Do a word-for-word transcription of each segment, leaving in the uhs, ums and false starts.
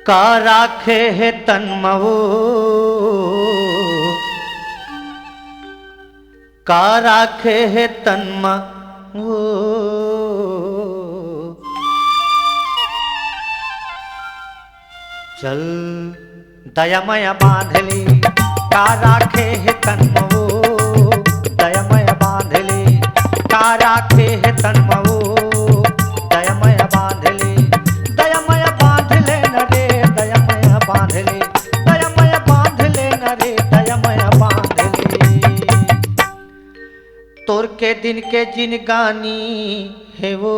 का राखे हे तन म वो, का राखे हे तन म वो। चल दया मया बांध ले, का राखे हे तन म वो, दया मया बांध ले, का राखे हे तन म वो, दया मया बांध ले, दया मया बांध ले न रे, दया मया बांध ले, दया मया बांध ले न रे, दया मया बांध ले। तोर के दिन के जिनगानी हे वो,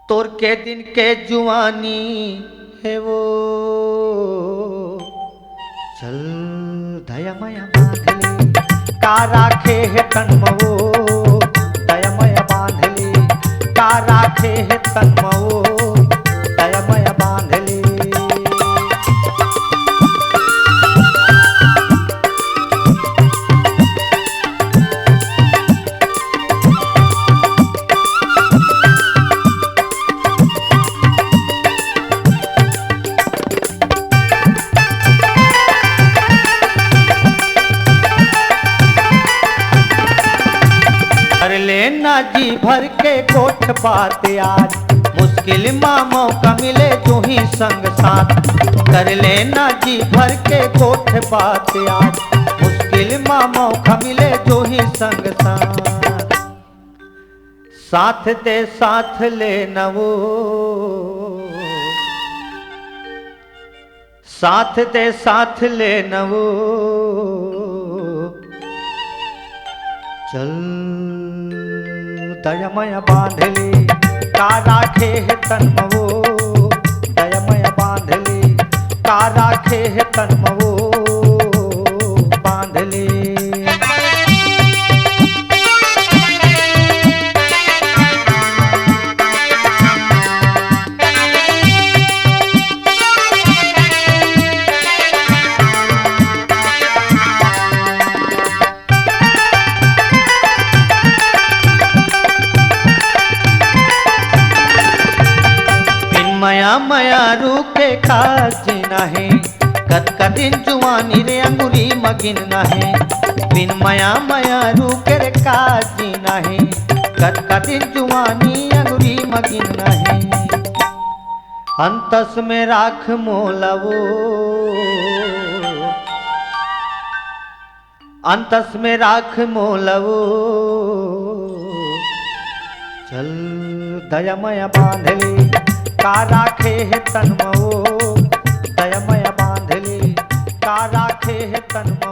तोर के दिन के जुआनी हे वो। चल दया मया बांध ले, का राखे हे तन म वो, दया मया बांध ले, का राखे हे तन म वो, दया मया बांध ले। कर लेना जी भर के गोठ बात आज, मुश्किल मा मौका मिले जो ही संग साथ। कर लेना जी भर के गोठ बात आज, मुश्किल मा मौका मिले जो ही संग साथ। साथ दे साथ ले न वो, साथ दे साथ ले न वो। चल दया मया बांध ले, का राखे हे तन म वो, दया मया बांध ले, का राखे हे तन म वो, बांध ले। बिन मया मया रूखे का जीना हे, कतका दिन जुआनी रे अंगुरी म गिनना हे। बिन मया मया रूखे रे का जीना हे, कतका दिन जुआनी अंगुरी म गिनना हे। अंतस में राख मोला वो, अंतस में राख मोला वो। चल दया मया बांध ले, का राखे हे तन म वो, दया मया बांध ले, का राखे हे तन म